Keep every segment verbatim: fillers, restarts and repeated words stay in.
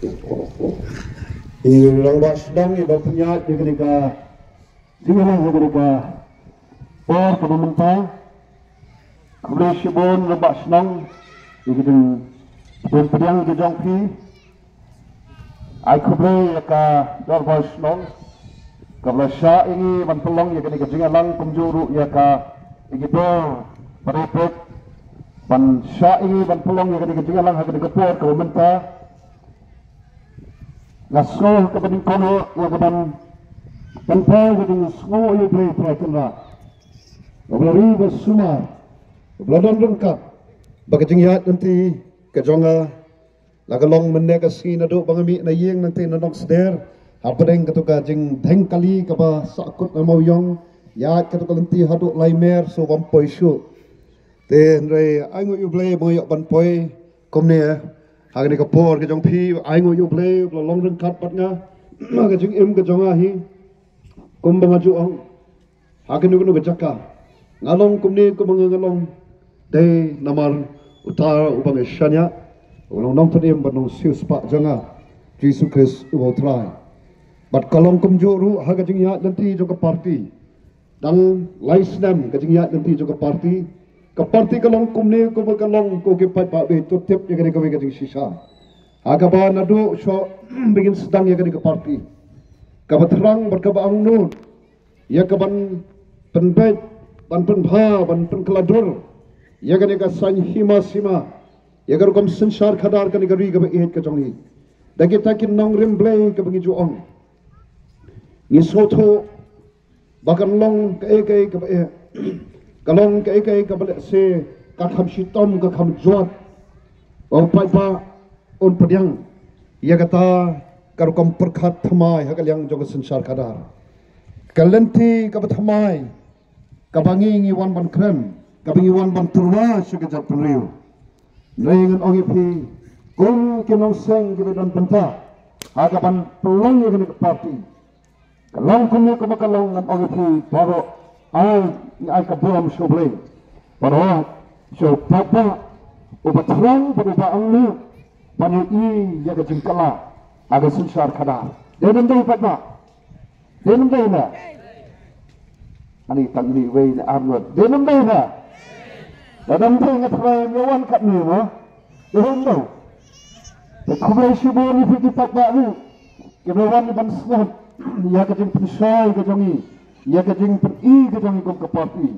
I Rangbah Shnong i ba pynïaid ïa kane ka jingïalang ha kane ka por kaba mynta. Khublei shibun Rangbah Shnong ïa ka jingpynpdiang ka jong phi. Ai khublei ïa ka Dorbar Shnong kaba la shah ïa ngi ban pynlong ïa kane ka jingïalang kumjuh ruh ïa ka ïa ki dor ba dei peit ban shah ïa ngi ban pynlong ïa kane ka jingïalang ha kane ka por kaba mynta. Nga sngew ha kaba nyngkong ïa ka ban pynpaw ka jingsngew ïa U Blei Trai Kynrad uba la ri ba sumar uba la don ryngkat ba ka jingïaid lynti ka jong nga la ka long mynne ka sngi naduh ba nga mih na ïing lynti na Nongsder hapdeng kato ka jingdheng kali kaba sahkut na Mawïong ïaid kato ka lynti haduh lai mer so bam poi shuh. Te hynrei ai nguh ïa U Blei ba nga ïoh ban poi kumne ha kane ka por ka jong phi. Ai nguh ïa U Blei ba la long ryngkat bad nga ha ka jingim ka jong nga hi. Kumba nga ju ong ha kano kano ka jaka nga long kumne kumba nga nga long dei namar uta uba nga shaniah uba long nongpynim bad nongsiewspah jong nga Jisu Khrist uba U Trai. Bad ka long kumjuh ruh ha ka jingïaid lynti jong ka parti. Tang lai snem ka jingïaid lynti jong ka parti. Ka parti ka long kumne kumba ka long ko ki paidbah ba to tip ïa kane kawei ka jingshisha. Ha kaba naduh shuh ba ngin sdang ïa kane ka parti kaba thrang bad kaba angnud ïa ka ban pynbeit ban pynbha ban pynkylla dur ïa kane ka saiñ hima sima ïa ka rukom synshar khadar kane ka ri kaba ïeit ka jong ngi. Da kita ki nongrim Blei kaba ngi ju ong ngi sngewthuh ba kan long kaei kaei kaba eh ka long kaei kaei kaba lehse ka kham shitom ka kham jot. Ba u paidbah un pdiang ïa kata ka rukom pyrkhat thymmai ha ka liang jong ka synshar khadar. Ka lynti kaba thymmai kaba ngi ngi wan ban kren kaba ngi wan ban tyrwa sha ka jaitbynriew. Hynrei ngan ong ïa phi kum ki nongseng kiba don bynta ha ka ban pynlong ïa kane ka parti. Ka long kumne kumba ka long ngan ong ïa phi baroh ai ngi ai ka burom sha U Blei. Baroh sha u paidbah uba thrang bad uba angnud ban ïohi ïa ka jingkylla ha ka synshar khadar. Dei ne ym dei paidbah? Dei ne ym dei na? Ani tang ni wei ne ar ngut. Dei ne ym dei na? Lada ym dei nga tharai ym ïa wan katne mo. Dei ne ym dei? Te khublei shibun ïa phi ki paidbah ruh kiba wan ban sngap ïa ka jingpynshai ka jong ngi, ïa ka jingpyni ka jong ngi kum ka parti.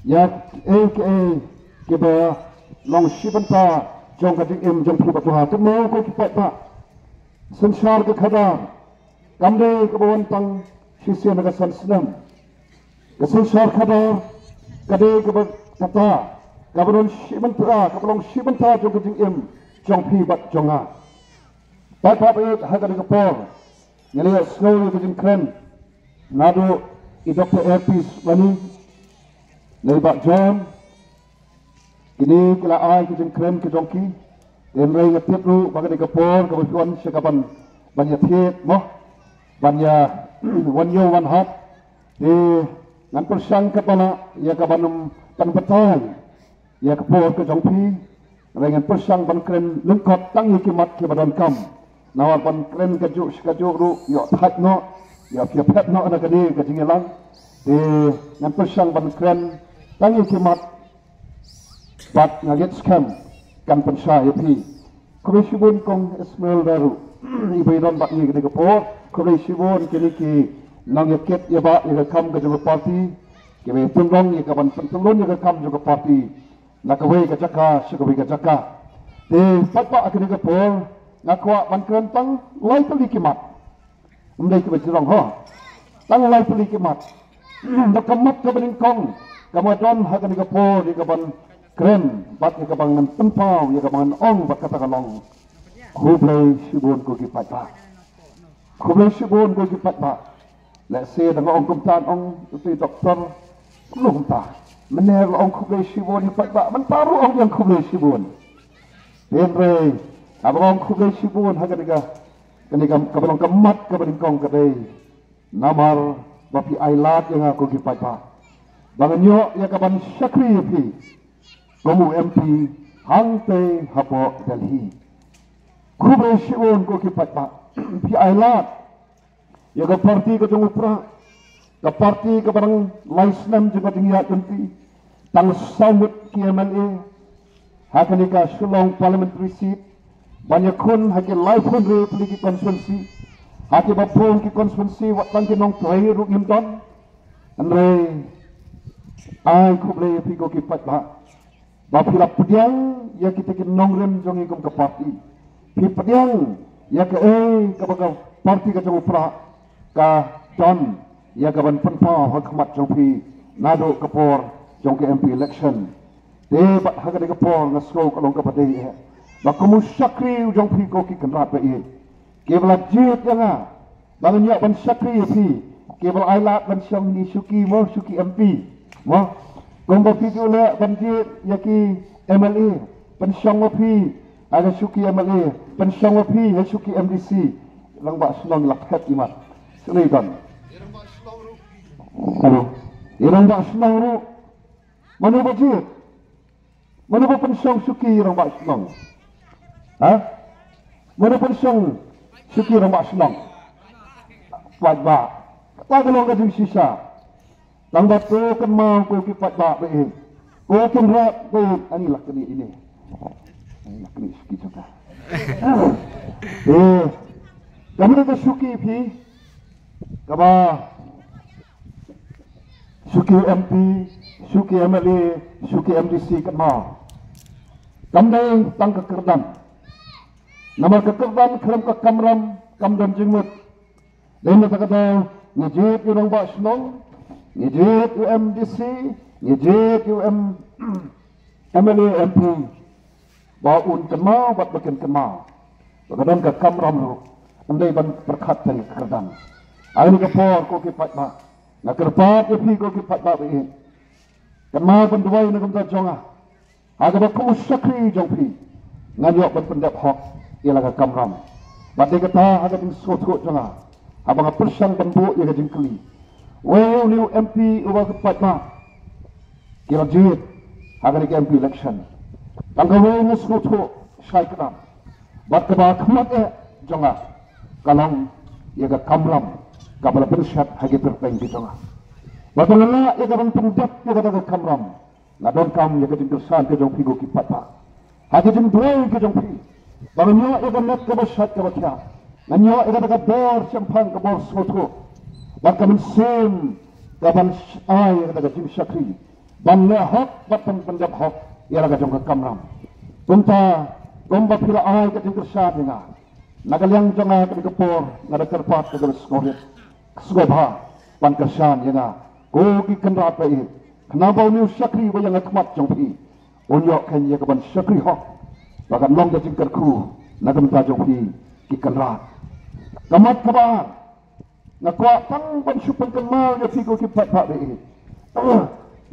Ïa kiei kiei kiba long shi bynta jong ka jingim jong phi bad nga. Kynmaw ko ki paidbah, synshar ka khadar kam dei kaba wan tang shisien na ka san snem. Ka synshar khadar ka dei kaba kata kaba long shi bynta, kaba long shi bynta jong ka jingim jong phi bad jong nga. Paidbah ba ïeit, ha kane ka por ngi la ïohsngew ïa ka jingkren naduh i Doktor Elpis Mani, Nai Bah John, kine ki la ai ki jingkren ki jong ki. Hynrei nga tip ruh ba kane ka por kaba phi wan sha ka ban ban ïa thied mo, ban ïa wan ïew wan hat. Te ngan pyrshang katba lah ïa ka ban ym pynbatai ïa ka por ka jong phi. Hynrei ngan pyrshang ban kren lyngkot tang ïa ki mat kiba donkam. Namar ban kren kajuh shi kajuh ruh ïoh thait noh, ïoh phet noh na kane ka jingïalang. Te ngan pyrshang ban kren tang ïa ki mat bad nga ngeit skhem kan pynshai ïa phi. Khublei shibun Kong Ismail Daru iba ïadon bad ngi kane ka por. Khublei shibun kine ki nongïakit ïa ba ïa ka kam ka jong ka parti, kiba pynlong ïa ka ban pynlong ïa ka kam jong ka parti na kawei ka jaka sha kawei ka jaka. Te pat ba kane ka por nga kwah ban kren tang lai tylli ki mat. Ym dei kiba jrong ho. Tang lai tylli ki mat. Da ka mat kaba nyngkong kaba don ha kane ka por ïa ka ban kren bad ïa ka ban ngan pynpaw ïa ka ban ngan ong bad kata ka long, khublei shibun ko ki paidbah. Khublei shibun ko ki paidbah. Lehse da nga ong kumta ong utu i doktor kumno kumta. Mynne la ong khublei shibun ïa paidbah mynta ruh ong ïa khublei shibun. Hynrei haba ong khublei shibun ha kane ka kane ka kaba long ka mat kaba nyngkong ka dei namar ba phi ai lad ïa nga ko ki paidbah ba ngan ïoh ïa ka ban shakri ïa phi kum u M P hangtei hapoh Delhi. Khublei shibun ko ki paidbah. Phi ai lad ïa ka parti ka jong u Prah, ka parti kaba dang lai snem jong ka jingïaid lynti. Tang saw ngut ki M L A ha kane ka Shillong Parliamentary Seat, ban ïakhun ha ki laiphew hynriew tylli ki constituency, ha kiba pun ki constituency wat tang ki nongtrei ruh ngim don. Hynrei ai khublei ïa phi ko ki paidbah ba phi la pdiang ïa kita ki nongrim jong ngi kum ka parti. Phi pdiang ïa kaei kaba ka parti ka jong u Prah ka don ïa kaban pynpaw ha khmat jong phi naduh ka por jong ka M P election. Te bad ha kane ka por nga sngew ka long kaba dei eh ba kum u shakri u jong phi ko ki kynrad ba ïeit, kiba la jied ïa nga ba ngan ïoh ban shakri ïa phi, kiba la ai lad ban shong ïa ki shuki mo, shuki M P mo. Kumba phi ju leh ban jied ïa ki M L A, pynshong ma phi ha ka shuki M L A, pynshong ma phi ha shuki M D C. Rangbah shnong la phet imat. Sngewdon. Hello. I rangbah shnong ruh, mano ba jied? Mano ba pynshong shuki rangbah shnong? Ha? Mano pynshong shuki rangbah shnong? Paidbah. Kata ka long ka jingshisha. Tang ba to kynmaw ko ki paidbah ba ïeit, ko kynrad ba ïeit, ani la kane ine, ani la kane shuki jong ka. Eh, kane ka shuki phi, kaba shuki M P, shuki M L A, shuki M D C kynmaw. Kam dei tang ka kyrdan. Namar ka kyrdan khlem ka kamram kam don jingmut. Dei na kata ka daw ngi jied ïa u rangbah shnong, ngi jied ïa u M D C, ngi jied ïa u M-, M L A, M P, ba un kynmaw bad ba kin kynmaw ba ka don ka kamram ruh. Ym dei ban pyrkhat tang ïa ka kyrdan. Ha kane ka por ko ki paidbah, nga kyrpad ïa phi ko ki paidbah ba ïeit, kynmaw ban duwai na ka bynta jong nga. Ha kaba kum u shakri jong phi ngan ïoh ban pyndep hok ïa la ka kamram. Bad dei kata ha ka jingsngewthuh jong nga, haba nga pyrshang ban buh ïa ka jingkylli, wei une u M P uba ki paidbah ki la jied ha kane ka M P election. Tang kawei nga sngewthuh shai kdar. Bad kaba khmat eh jong nga ka long ïa ka kamram kaba la pynshet ha ki tyrpeng ki jong nga. Bad ba nga lah ïa ka ban pyndep ïa kata ka kamram, nga donkam ïa ka jingkyrshan ka jong phi ko ki paidbah. Ha ka jingduwai ka jong phi, ba ngan ïoh ïa ka met kaba shait kaba thiah, ngan ïoh ïa kata ka bor shemphang, ka bor sngewthuh, bad ka mynsiem kaban sh-, ai ïa kata ka jingshakri ban leh hok bad ban pyndep hok ïa la ka jong ka kamram. Kumta, kumba phi la ai ka jingkyrshan ïa nga, na ka liang jong nga ha kane ka por nga da kyrpad ka kaba sngewrit sngewbha ban kyrshan ïa nga ko ki kynrad ba ïeit, khnang ba une u shakri uba ïeng ha khmat jong phi un ïoh keiñ ïa ka ban shakri hok, ba kan long ka jingkyrkhu na ka bynta jong phi ki kynrad. Ka mat kaba ar, nga kwah tang ban shu pynkynmaw ïa phi ko ki paidbah ba ïeit,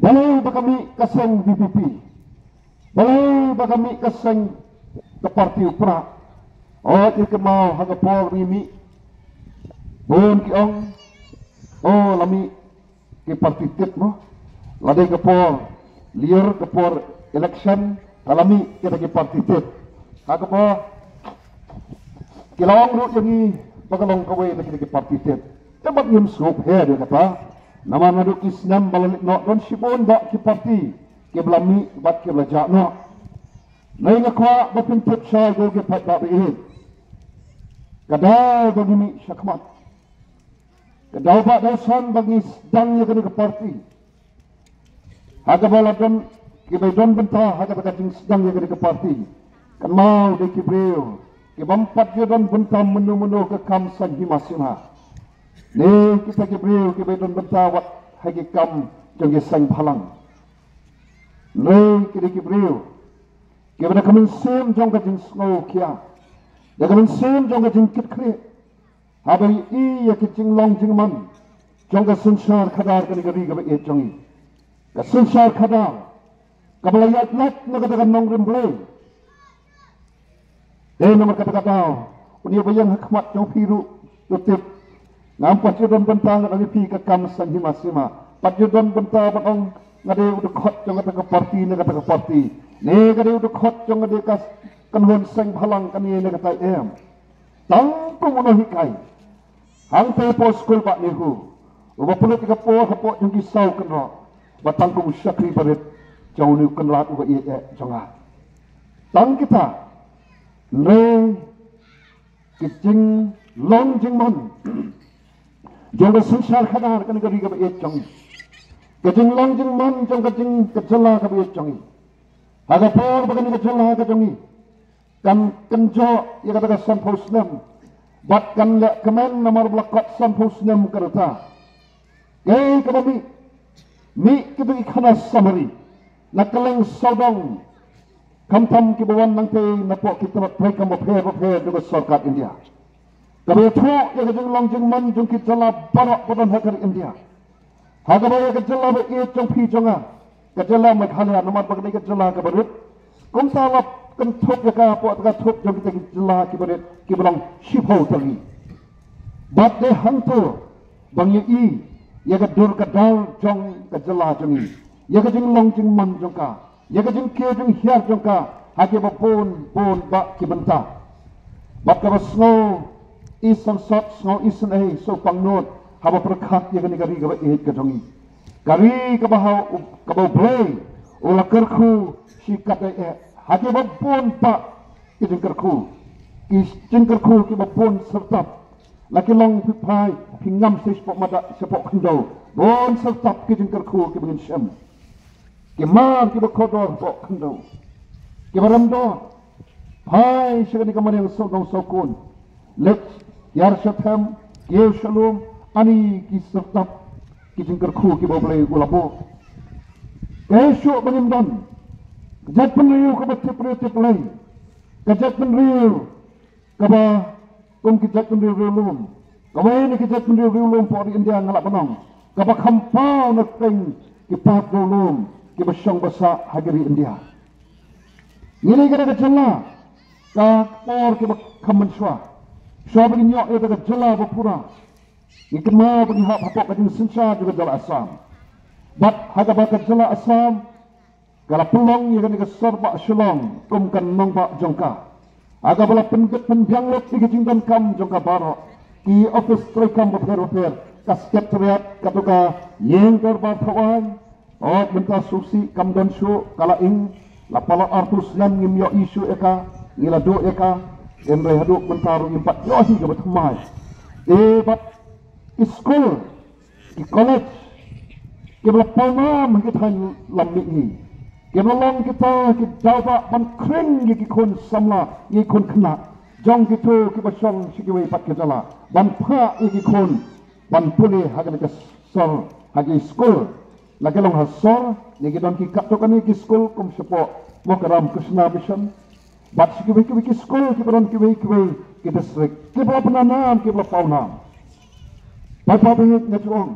balei ba ka mih ka seng V P P, balei ba ka mih ka seng ka parti u Prah. O, ngi kynmaw ha ka por ngi mih, bun ki ong, o, la mih ki parti tit mo. La dei ka por liur, ka por election, ka la mih kita ki parti tit. Ha kaba ki la ong ruh ïa ngi ba ka long kawei na kita ki parti tit. Te bad ngim sngewpher ïa kata. Namar naduh ki snem ba la leit noh don shibun bah ki parti kiba la mih bad kiba la jah noh. Ngi nga kwah ba phin tip shai ko ki paidbah ba ïeit, ka daw ba ngi mih shakhmat, ka daw ba daw san ba ngi sdang ïa kane ka parti, ha kaba la don kiba don bynta ha kata ka jingsdang ïa kane ka parti. Kynmaw dei ki briew kiba ym pat ju don bynta mynno mynno ka kam saiñ hima sima. Ne kita ki briew kiba don bynta wat ha ki kam jong ki seng bhalang. Ne ki dei ki briew kiba da ka mynsiem jong ka jingsngew khia, da ka mynsiem jong ka jingkit khlieh, haba ïohi ïa ki jinglong jingman jong ka synshar khadar kane ka ri kaba ïeit jong ngi. Ka synshar khadar kaba la ïaid lait na kata ka nongrim Blei. Dei namar kata ka daw, une uba ïeng ha khmat jong phi ruh u tip, ngam pat ju don bynta ngan ong ïa phi ka kam saiñ hima sima, pat ju don bynta ban ong nga dei u dkhot jong kata ka parti ne kata ka parti, ne nga dei u dkhot jong nga dei ka kan hun seng bhalang kan ïeng na kata em. Tang kum u nonghikai hangta hapoh skul Bah NEHU, uba pynlut ïa ka por hapoh jong ki saw kynroh, bad tang kum u shakri barit jong une u kynrad uba ïeit eh jong nga. Tang kita, hynrei ka jinglong jingman jong ka synshar khadar kane ka ri kaba ïeit jong ngi, ka jinglong jingman jong ka jing ka jylla kaba ïeit jong ngi, ha ka por ba kane ka jylla ka jong ngi kan kynjoh ïa kata ka sanphew snem bad kan leh kmen namar ba la kot sanphew snem ka rta. Kaei kaba mih, mih kito ki khana samari na kylleng sawdong, khamtam kiba wan nangtei napoh ki tnat treikam bapher bapher jong ka sorkar India, kaba ïathuh ïa ka jinglong jingman jong ki jylla baroh ba don ha ka ri India, ha kaba ïa ka jylla ba ïeit jong phi jong nga, ka jylla Meghalaya, namar ba ka dei ka jylla kaba rit, kumta la kynthup ïa ka hapoh ka thup jong kita ki jylla kiba rit kiba long shiphew tylli. Bad dei hangto ba ngi ïohi ïa ka dur ka dar jong ka jylla jong ngi, ïa ka jinglong jingman jong ka, ïa ka jingkiew jinghiar jong ka ha kiba bun bun bah ki bynta. Bad kaba sngew i sangsot, sngew i sngewsih, sngew pangnud haba pyrkhat ïa kane ka ri kaba ïeit ka jong ngi, ka ri kaba ha u, kaba U Blei u la kyrkhu shi katdei eh ha kiba bun bah ki jingkyrkhu, ki jingkyrkhu kiba bun syrtap. La ki long phi phai phi ngam shisha shapoh madan shapoh khyndew, bun syrtap ki jingkyrkhu kiba ngin shem. Ki mar kiba kordor shapoh khyndew, kiba rem dor, phai sha kane ka mariang sawdong sawkun, leit hiar sha them, kiew sha lum, ani ki syrtap ki jingkyrkhu kiba U Blei u la buh. Kaei shuh ba ngim don ka jaitbynriew kaba tip briew tip Blei, ka jaitbynriew kaba kum ki jaitbynriew riewlum, kawei na ki jaitbynriew riewlum hapoh ri India nga lah ban ong, kaba kham paw na pdeng ki paid riewlum kiba shong ba sah ha ka ri India. Ngi leh kata ka jylla ka por kiba kham mynshuwa, shuwa ba ngin ïoh ïa kata ka jylla ba pura, ngi kynmaw ba ngi hap hapoh ka jingsynshar jong ka jylla Assam. Bad ha kaba ka jylla Assam ka la pynlong ïa kane ka sor bah Shillong kum ka nongbah jong ka, ha kaba la pynkit pynbiang lut ïa ki jingdonkam jong ka baroh, ki ophis treikam bapher bapher, ka secretariat, kato ka ïing dorbar thawaiñ. Ot mynta sngewsih kam don shuh, ka la ing, la palat arphew snem ngim ïohi shuh ïa ka, ngi la duh ïa ka, hynrei haduh mynta ruh ngim pat ïohi kaba thymmai. Eh, bad ki skul, ki college kiba la pawnam ha ki thaiñ lam mihngi, kiba la long kita ki daw bah ban khring ïa ki khun samla, ïa ki khun khynnah jong kito kiba shong sha kiwei pat ki jylla, ban phah ïa ki khun ban pule ha kane ka sor, ha ki skul. La ki long ha sor ne ki don ki katto katne ki skul kum shapoh Mokaram Krishna Mission, bad sha kiwei kiwei ki skul kiba don kiwei kiwei ki district, kiba la pyndonkam, kiba la pawnam. Paidbah ba ïeit, nga ju ong,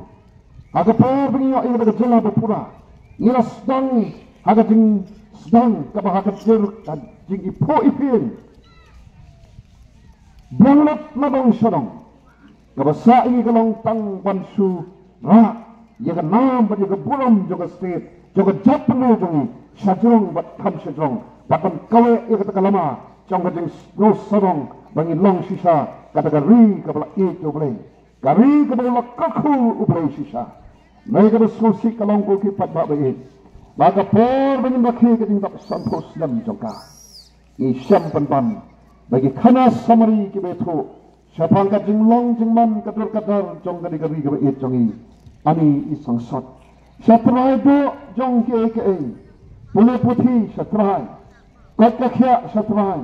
ha ka por ba ngi ïoh ïa ka jylla ba pura, ngi la sdang ha ka jingsdang kaba ha ka jing, ka jingiphuh iphieng, biang lut na dong sha dong. Kaba sah ïa ngi ka long tang ban shu rah ïa ka nam bad ïa ka burom jong ka state, jong ka jaitbynriew jong ngi, shajrong bad kham shajrong, bad ban kaweh ïa kata ka lama jong ka jingsngew sawdong ba ngi long shisha kata ka ri kaba la ïeit da U Blei, ka ri kaba la kyrkhu U Blei shisha. Ngi kaba sngewsih ka long, ko ki paidbah ba ïeit, ba ka por ba ngin rakhe ka jingdap sanphew snem jong ka, ngi shem pynban ba ki khana samari kiba ïathuh shaphang ka jinglong jingman, ka dur ka dar jong kane ka ri kaba ïeit jong ngi, ani i sangsot. Sha trai duh jong kiei kiei, pule puthi sha trai, koit ka khiah sha trai,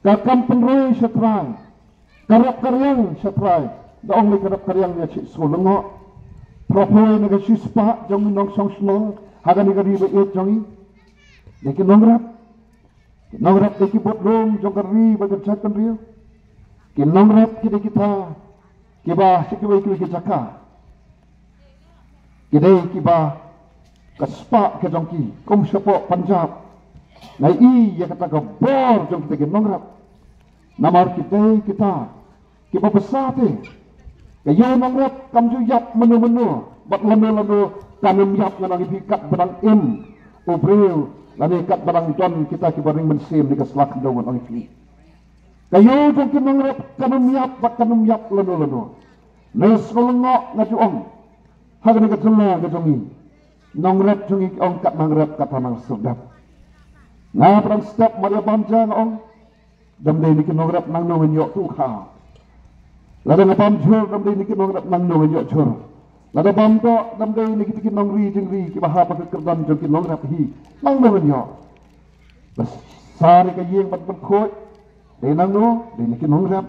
ka kam pynroi sha trai, ka rep ka riang sha trai. Da ong lei ka rep ka riang, ïa shi sngew lyngngoh. Phraphroi na ka shispah jong ngi nongshong shnong ha kane ka ri ba ïeit jong ngi, dei ki nongrep. Ki nongrep dei ki bud rung jong ka ri bad ka jaitbynriew. Ki nongrep ki dei kita kiba sha kiwei kiwei ki jaka ki dei kiba, ka spah ka jong ki kum shapoh Punjab. Nga ïohi ïa kata ka bor jong kita ki nongrep, namar ki dei kita kiba bsa te. Ka ïew nongrep kam ju ïap mynno mynno, bad lano lano kam ïap, ngan ong ïa phi, katba dang im u briew Lane katba dang don kita kiba ring mynsiem ne ka sla khyndew, ngan ong ïa phi, ka ïew jong ki nongrep kan ym ïap bad kan ym ïap lano lano. Ngi sngewlyngngoh, nga ju ong, ha kane ka jylla ka jong ngi, nongrep jong ngi ki ong, kat nang rep kata nang syrdet. Nga pat dang step mar ïa bam ja, nga ong, dam dei na ki nongrep nangno ngin ïoh tu kha. Lada nga bam jhur, dam dei na ki nongrep nangno ngin ïoh jhur. Lada bam doh, dam dei na kita ki nongri jingri kiba hap ha ka kyrdan jong ki nongrep hi, nangno ngin ïoh. Ba sar ïa ka ïing bad ban khuid, dei nangno, dei na ki nongrep.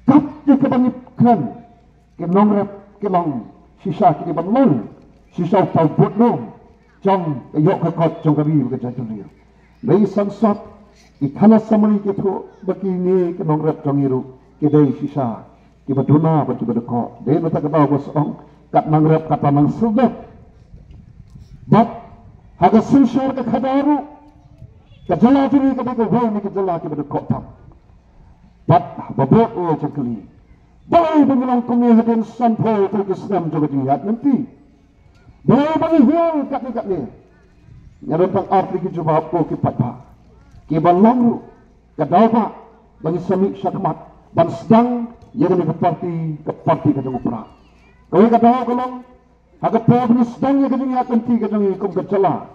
Kat ïa kaba ngi kren, ki nongrep ki long shisha ki dei ban long shisha u paw bud lum jong ka ïoh ka kot jong ka ri bad ka jaitbynriew. Dei i sangsot, i thana samari ki thuh ba kine ki nongrep jong ngi ruh ki dei shisha kiba duna bad kiba dkoh. Dei na kata ka daw ba shu ong, kat nang rep kata nang syrdet. Bad ha ka synshar ka khadar ruh, ka jylla jong ngi ka dei kawei na ki jylla kiba dkoh tam. Bad ba bud, o jong kali, balei ba ngi long kumne hadien sanphew tylli ki snem jong ka jingïaid lynti? Balei ba ngi hiar katne katne? Nga don tang ar tylli ki jubab, ko ki paidbah, kiba long ruh ka daw ba, ba ngi sa mih shakhmat ban sdang ïa kane ka party, ka party ka jong u Prah. Kawei ka daw ka long, ha ka por ba ngi sdang ïa ka jingïaid lynti ka jong ngi kum ka jylla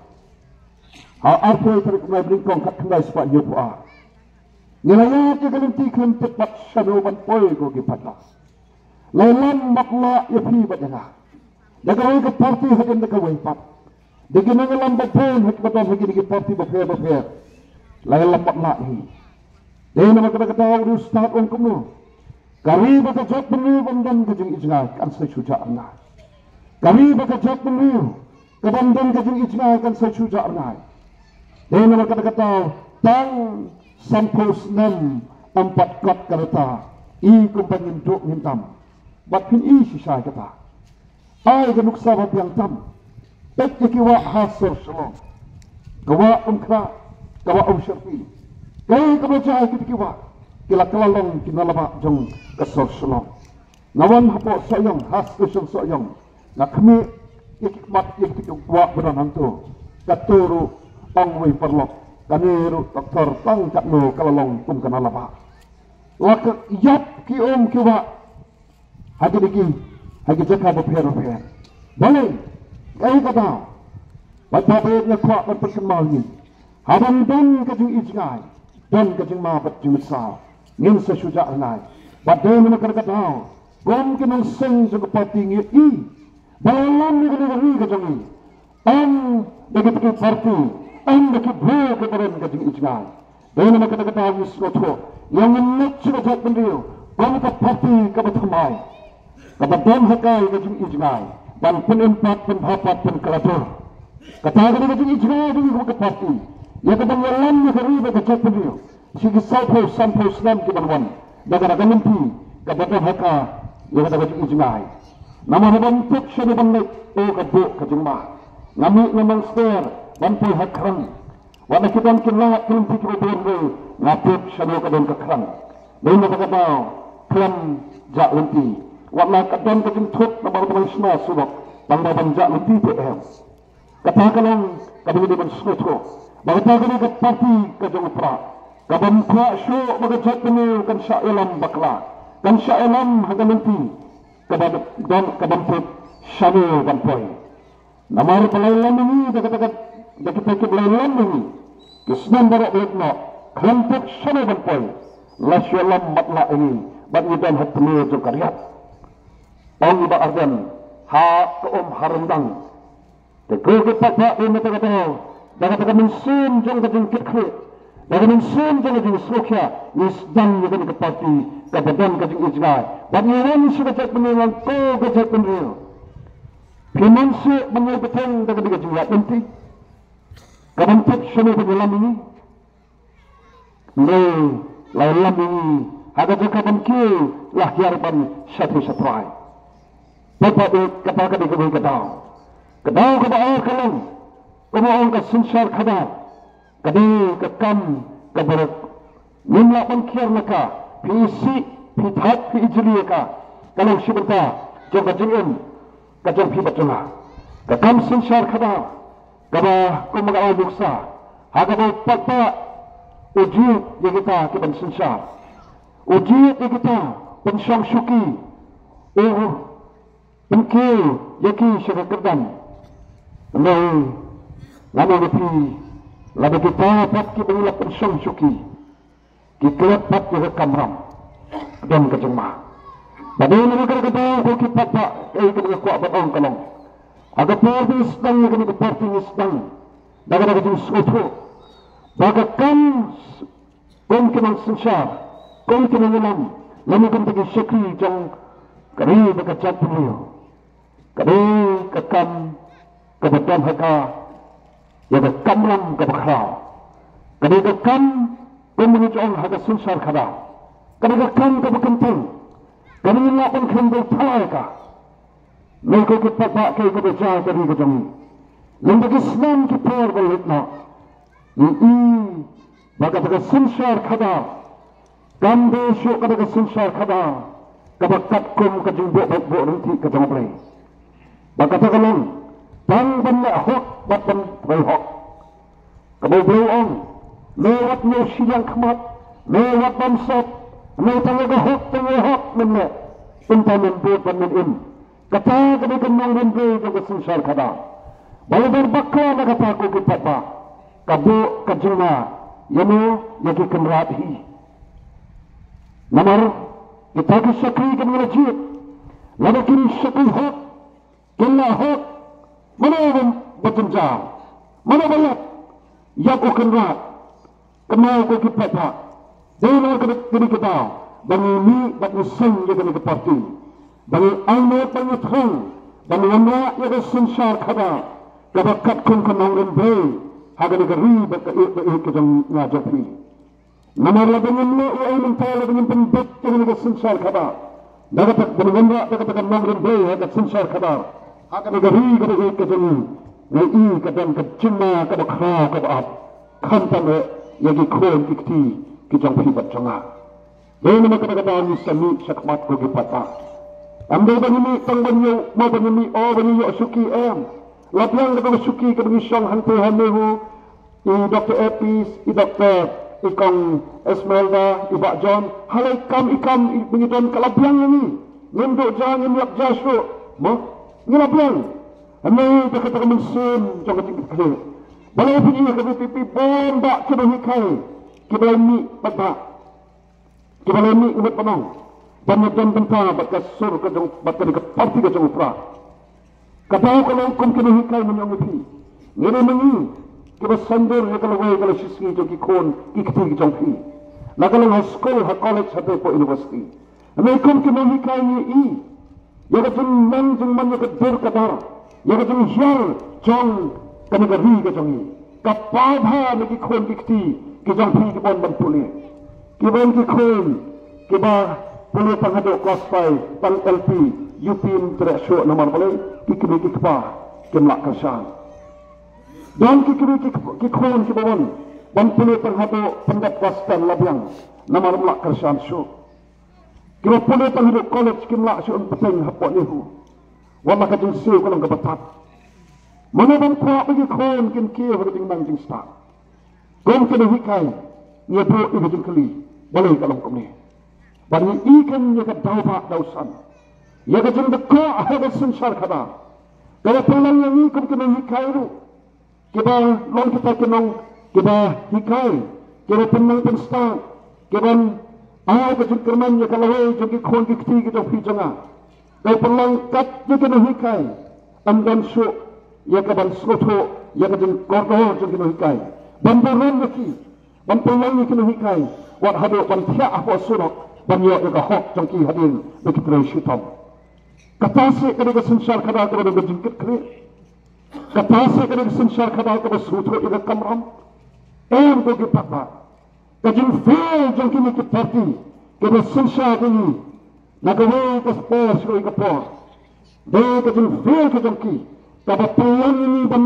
ha arphew tarik u bnai ba nyngkong khatkhyndai spah hynñiewphew ar, ngi la ïaid ïa ka lynti khlem tip bad shano ban poi, ko ki paidbah. La ïalam bad la ïa phi bad ïa nga da kawei ka party hadien da kawei pat, da ki nongïalam ba bun ha kiba don ha kine ki party bapher bapher. La ïalam bad la hi. Dei namar kata ka daw u riewstad u ong kumno? Ka ri bad ka jaitbynriew ban don ka jingijngai kan sa shu jah rngai. Ka ri bad ka jaitbynriew ka ban don ka jingijngai kan sa shu jah rngai. Dei namar kata ka daw tang sanphew snem ym pat kot ka rta, i kumba ngin duh ngin dam. Bad phin i shisha ïa kata. Ai ka nuksa ba biang tam. Peit ïa ki wah ha sor Shillong. Ka wah Umkhrah, ka wah Umshyrpi. Kaei kaba jia ïa kita ki wah? Ki la kylla long ki nalabah jong ka sor Shillong. Nga wan hapoh Sohiong, ha station Sohiong, nga khmih ïa ki khmat ïa kita ki wah ba don hangto. Kato ruh, ong uwei u paralok, kane ruh doktor, tang katno ka la long kum ka nalabah. La ka ïap ki um ki wah ha kine ki, ha ki jaka bapher bapher. Balei? Kaei ka daw? Bad ba bad nga kwah ban pynkynmaw ïa ngi, haba don ka jingijngai, don ka jingma bad jingmynsaw, ngin sa shu jah rngai. Bad dei namar kata ka daw, kum ki nongseng jong ka party ngi ïohi ba la lam ïa kane ka ri ka jong ngi, ym da ki party, ym da ki briew kiba don ka jingijngai. Dei namar kata ka daw ngi sngewthuh, ïa ngin leit sha ka jaitbynriew kum ka party kaba thymmai, kaba don ha ka ïa ka jingijngai ban pynim pat, pynbha pat, pynkylla dur. Kata ka dei ka jingijngai jong ngi kum ka party, ïa kaban ïalam ïa ka ri bad ka jaitbynriew sha ki sawphew sanphew snem kiban wan, da kata ka lynti kaba don ha ka ïa kata ka jingijngai. Namar haba ym tip shano ban leit, o ka duh ka jingma. Nga mih na Mawsynram ban poi ha Khrang. Wat la ki don ki lad ki lynti kiba bun ruh, nga tip shano ka don ka Khrang. Dei na kata ka daw khlem jah lynti. Wat la ka don ka jingthut namar ba nang shna surok, tang ba ban jah lynti te em. Kata ka long kaba ngi dei ban sngewthuh ba kata ka dei ka party ka jong u Prah, kaba ym kwah shuh ba ka jaitbynriew kan shah ïalam bakla, kan shah ïalam ha ka lynti kaba don, kaba ym tip shano ban poi. Namar ba la ïalam ïa ngi da kata ka, da kita kiba la ïalam ïa ngi ki snem baroh ba la noh, khlem tip shano ban poi, la shu ïalam matlah ïa ngi bad ngi don ha tnur jong ka riat. Ong i Bah Ardent ha ka um ha ryndang. Te ko ki paidbah, dei na kata ka daw, da kata ka mynsiem jong ka jingkitkhlieh, da ka mynsiem jong ka jingsngewkhia, ngi sdang ïa kane ka party kaba don ka jingijngai. Bad ngi wan sha ka jaitbynriew, ngan ong ko ka jaitbynriew, phi mon shuh ban ïai bteng da kane ka jingïaid lynti kaba ym tip shano ban ïalam ïa ngi? Ngi la ïalam ïa ngi ha ka jaka ban kiew, la hiar ban shatei shatrai. Peit pat, kata ka dei kawei ka daw. Ka daw kaba ar ka long, kumba ong ka synshar khadar, ka dei ka kam kaba ruk. Ngim lah ban kiar na ka, phi isih, phi thait, phi ijli ïa ka. Ka long shi bynta jong ka jingim ka jong phi bad jong nga. Ka kam synshar khadar, Kaba kum ka ai nuksa ha kaba u paidbah u jied ïa kita ki ban synshar, u jied ïa kita ban shong shuki, u pynkiew ïa ki sha ka kyrdan. Hynrei nga ong ïa phi, lada kita pat ki ban ïalap ban shong shuki, ki klet pat ïa ka kamram, don ka jingma. Bad dei na ka kata ka daw ko ki paidbah, kaei kaba nga kwah ban ong ka long, ha ka por ba ngi sdang ïa kane ka party ngi sdang da kata ka jingsngewthuh ba ka kam kum ki nongsynshar, kum ki nongïalam, lane kum ki shakri jong ka ri bad ka jaitbynriew, ka dei ka kam kaba don ha ka, ïa ka kamram kaba khraw. Ka dei ka kam, kum ngi ong ha ka synshar khadar, ka dei ka kam kaba kynthei, kaba ngin lah ban kheiñ beit ïa ka. Ngi ko ki paidbah, kaei kaba jia ha ka ri ka jong ngi lyngba ki snem ki por ba la leit noh? Ngi i ba kata ka synshar khadar kam dei shuh kata ka synshar khadar kaba katkum ka jingbit bad buh ryntih ka jong U Blei. Ba kata ka long tang ban leh hok bad ban trei hok. Kaba U Blei u ong, me wat ñiew shiliang khmat, me wat bamsap, me tang ïa ka hok, tang ïa ka hok men leh, kumta men bud bad men im. Kata ka dei ka nongrim briew jong ka synshar khadar. Ba la dei bakla na kata ko ki paidbah, ka buh ka jingma ïano? Ïa ki kynrad hi. Namar kita ki shakri kiba ngi la jied, lada kim shakri hok, kim leh hok, mano ba jynjar, mano ba ïap? Ïap u kynrad. Kynmaw ko ki paidbah, dei na kane ka daw ba ngi mih bad ngi seng ïa kane ka party, ba ngi ai mat bad ngi thrang ban wanrah ïa ka synshar khadar kaba katkum ka nongrim briew ha kane ka ri bad ka ïing ka jong nga jong phi. Namar lada ngim leh ei ei mynta, lada ngim pynbeit ïa kane ka synshar khadar da kata, ba ngi wanrah da kata ka nongrim briew ha ka synshar khadar ha kane ka ri kaba ïeit ka jong ngi, ngi i ka don ka jingma kaba khraw kaba ap, khamtam eh ïa ki khun ki kti ki jong phi bad jong nga. Dei namar kata ka daw ngi sa mih shakhmat ko ki paidbah. Ym dei ba ngi mih tang ban ïoh, mo ban ïoh mih, o ban ïoh shuki, em. La biang kata ka shuki kaba ngi shong hangtei ha NEHU, i Doktor Epis, i Doktor, i Kong Esmeralda, i Bah John, ha la i kam i kam i ba ngi don ka la biang ïa ngi. Ngim duh ja, ngim ïap ja shuh. Mo, ngi la biang. Hynrei da kata ka mynsiem jong ka jingkitkhlieh, balei phi ïohi ka VPP bun bah ki nonghikai kiba la mih paidbah, kiba la mih ngut ban ong, ban ïadon bynta bad ka sur ka jong, bad ka party ka jong u Prah. Ka daw ka long kum ki nonghikai, ngan ong ïa phi, ngi dei ma ngi kiba saiñdur ïa ka lawei ka lashisngi jong ki khun ki kti ki jong phi, la ka long ha skul, ha college, haduh hapoh university. Hynrei kum ki nonghikai ngi i ïa ka jingnang jingman, ïa ka dur ka dar, ïa ka jinghiar jong kane ka ri ka jong ngi, ka paw bha na ki khun ki kti ki jong phi kiba wan ban pule. Kiba wan ki khun kiba pule tang haduh klas five, tang L P, U P ym treh shuh namar balei? Ki kmie ki kpa kim lah kyrshan. Don ki kmie ki, ki khun kiba wan ban pule tang haduh pyndep klas ten la biang namar ym lah kyrshan shuh. Kiba pule tang haduh college kim lah shuh ban bteng hapoh NEHU. Wat la ka jingsiew ka long kaba tad. Mano ban kwah ba ki khun kin kiew ha ka jingnang jingstad? Kum ki nonghikai, ngi buh ïa ka jingkylli, balei ka long kumne? Bad ngi i kein ïa ka daw bah daw san, ïa ka jingdkoh ha ka synshar khadar kaba pynlong ïa ngi kum ki nonghikai ruh kiba long kita ki nong, kiba hikai, kiba pynlong pynstad, kiban ai ka jingkyrmen ïa ka lawei jong ki khun ki kti ki jong phi jong nga. Ka pynlong kat ïa ki nonghikai, ym don shuh ïa ka ban sngewthuh ïa ka jingkordor jong ki nonghikai ban burom ïa ki, ban pynlong ïa ki nonghikai wat haduh ban thiah hapoh surok ban ïoh ïa ka hok jong ki hadien ba ki trei shitom. Kata seh ka dei ka synshar khadar kaba don ka jingkitkhlieh? Kata seh ka dei ka synshar khadar kaba sngewthuh ïa ka kamram? Em ko ki paidbah, ka jingfail jong kine ki party kiba synshar ïa ngi na kawei ka por sha kawei ka por, dei ka jingfail ka jong ki kaba pynlong ïa ngi ban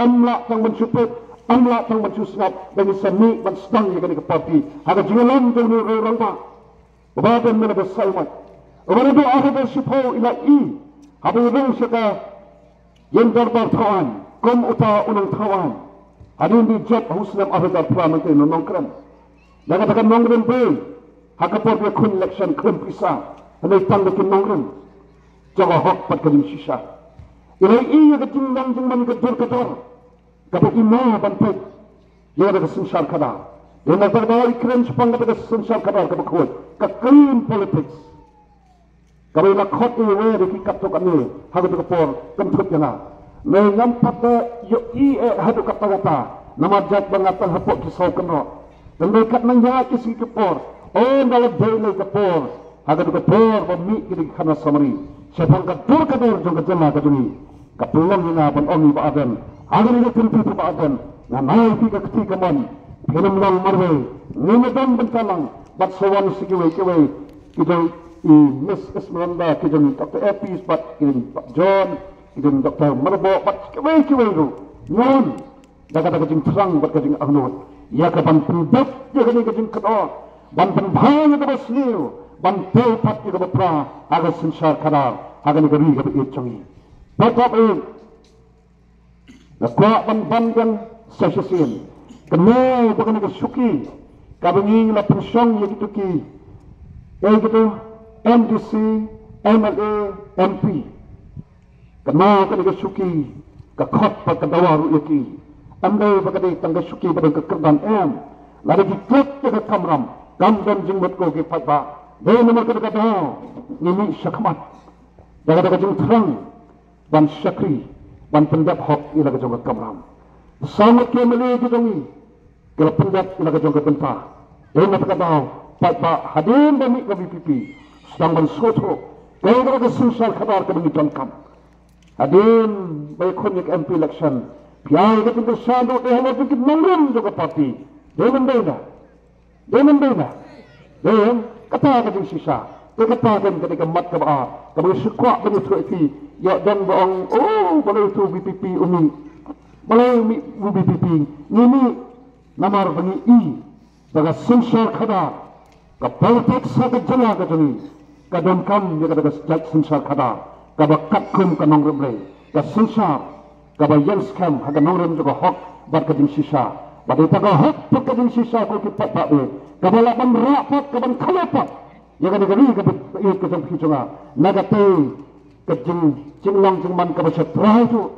ym lah tang ban shu peit, ym lah tang ban shu sngap, ba ngi sa mih ban sdang ïa kane ka party ha ka jingïalam jong une u rangbah uba don mynta ba saiwmat, uba naduh ar hajar shiphew i la i, haba i rung sha ka ïing dorbar thaw aiñ, Kum uta u nongthaw aiñ, hadien ba i jop ha u snem arhajar phra mynta i nongkren. Da kata ka nongrim briew, ha ka por ba i khun election khlem pisa, hynrei tang da ki nongrim jong ka hok bad ka jingshisha. I la ïohi ïa ka jingnang jingman, ka dur ka dor kaba i mo ban peit ïa ka synshar khadar. Dei na kata ka daw i kren shaphang kata ka synshar khadar kaba khuid, ka clean politics. Kaba i la khot ïa iwei de ki katto katne ha kato ka por, kynthup ïa nga. Hynrei ngam pat da ïohi eh haduh katta katta, namar jait ba nga tang hapoh ki saw kynroh. Hynrei katba nang ïaid ki sngi ki por, ynda la dei lei ka por, ha kato ka por ba mih ki dei ki khana samari shaphang ka dur ka dor jong ka jylla ka jong ngi. Ka pynlong ïa nga ban ong ïa i Bah Ardent, ha kane ka kynti, Bah Ardent, nga ai ïa phi ka kti kamon, phin ym long marwei. Ngin ïa don bynta lang bad sa wan sa kiwei kiwei, ki jong i Miss Esmeralda, ki jong i Doctor Epis bad ki jong i Bah John, ki jong i Doctor Myrboh bad kiwei kiwei ruh. Ngi wan da kata ka jingthrang bad ka jingangnud ïa ka ban pynbeit ïa kane ka jingkordor, ban pynbha ïa kaba sniew, ban tei pat ïa kaba pra ha ka synshar khadar ha kane ka ri kaba ïeit jong ngi. Pop pop eh. Nga kwah ban ban biang sa shisien. Kynmaw ba kane ka shuki kaba ngi la pynshong ïa kito ki, ïa kito M D C, M L A, M P. Kynmaw kane ka shuki ka khot bad ka dawa ruh ïa ki. Ym dei ba ka dei tang ka shuki ba don ka kyrdan, em. Lada ki klet ïa ka kamram, kam don jingmut ko ki paidbah. Dei namar kata ka daw ngi mih shakhmat da kata ka jingthrang ban shakri, ban pyndep hok ïa la ka jong ka kamram. Sa ngut ki M L A ki jong ngi ki la pyndep ïa la ka jong ka bynta. Dei na kata ka daw, paidbah, hadien ba mih ka V P P, sdang ban sngewthuh kaei kata ka synshar khadar kaba ngi donkam. Hadien ba ïakhun ïa ka M P election, phi ai ka jingkyrshan ruh dei halor jong ki nongrim jong ka party. Dei ne ym dei? Dei ne ym dei? Dei. Kata ka jingshisha. Te kata ka dei ka mat kaba ar kaba ngi sngewkwah ban ïathuh ïa phi. Ïoh don ba ong, oh, balei uto u V P P u mih, balei u mih u V P P. Ngi mih namar ba ngi i ba ka synshar khadar, ka politics ha ka jylla ka jong ngi, ka donkam ïa kata ka jait synshar khadar kaba katkum ka nongrim Blei, ka synshar kaba ïeng skhem ha ka nongrim jong ka hok bad ka jingshisha. Bad ïa kata ka hok bad ka jingshisha, ko ki paidbah, kaba lah ban rah pat, ka ban khleh pat ïa kane ka ri kaba ïeit ka jong phi jong nga. Na katei ka jing, jinglong jingman kaba sha trai ruh,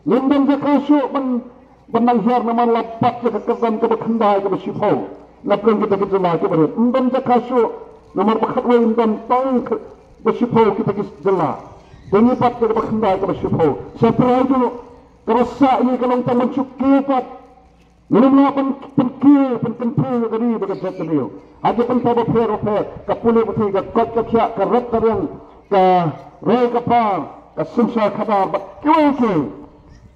ngim don jaka shuh ban, ban nang hiar namar la bat ïa ka kyrdan kaba khyndai kaba shiphew na pdeng kita ki jylla kiba rit. Ym don jaka shuh namar ba khatwei ym don tang ka, ba shiphew kita ki jylla. Dang ïa bat ïa kaba khyndai kaba shiphew. Sha trai ruh kaba sah ïa ka long tang ban shu kiew pat. Ngin ym lah ban pynkiew, pynkyntiew ïa ka ri bad ka jaitbynriew ha ki bynta bapher bapher, ka pule puthi, ka koit ka khiah, ka rat ka riang, ka roi ka par, ka synshar khadar bad kiwei kiwei,